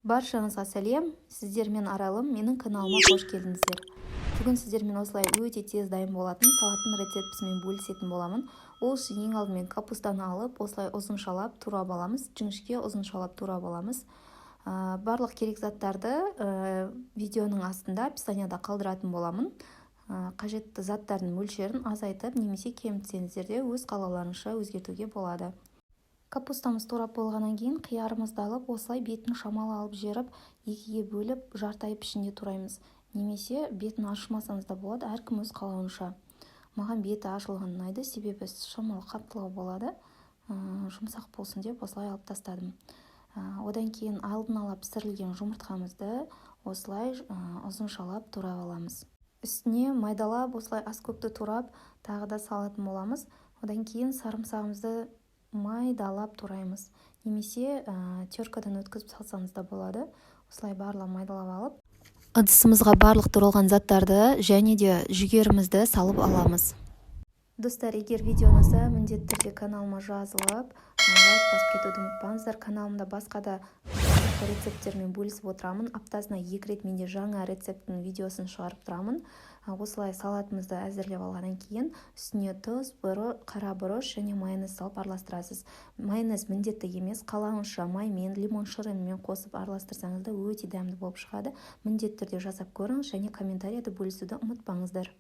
Баршаңызға сәлем! Сіздермен Аралым, менің каналыма қош келдіңіздер! Бүгін сіздермен осылай өте тез дайын болатын салаттың рецептісімен бөлісетін боламын. Ол үшін ең алдымен капустаны алып, осылай ұзыншалап турап аламыз, жіңішке ұзыншалап турап аламыз. Барлық керек заттарды видеоның астында, описанияда қалдыратын боламын. Қажетті заттардың мөлшерін азайтып немесе кемітсеңіздер де, өз қалауларыңызша өзгертуге болады. Капустамыз турап болғаннан кейін, қиярымызды алып, осылай бетін шамалы алып жеріп, екіге бөліп, жарты ай пішінде тураймыз немесе бетін ашмасаңыз да болады, әркім өз қалауынша. Маған беті ашылған ұнайды, себебі шамалы қаттылау болады, жұмсақ болсын деп осылай алып тастадым. Одан кейін алдын ала пісірілген жұмыртқамызды осылай ұзыншалап турап аламыз. Үстіне майдалап осылай аскөкті турап, тағы да салатын боламыз. Одан кейін сарымсағымызды майдалап тураймыз немесе теркадан өткізіп салсаңыз да болады. Осылай барлығын майдалап алып, ыдысымызға барлық туралған заттарды және де жүгерімізді салып аламыз. Достар, егер видео ұнаса, міндетті түрде каналыма жазылып, лайк басып кетуді ұмытпаңыздар. Каналымда басқа да рецепттермен бөлісіп отырамын. Аптасына екі рет менде жаңа рецепттің видеосын шығарып тұрамын. Осылай салатымызды әзірлеп алғаннан кейін, үстіне тұз, қара бұрыш және майонез салып араластырасыз. Майонез міндетті емес, қалауыңызша маймен, лимон шырынымен қосып араластырсаңыз да, өте дәмді болып шығады. Міндетті түрде жасап көріңіз және комментарияда бөлісуді ұмытпаңыздар.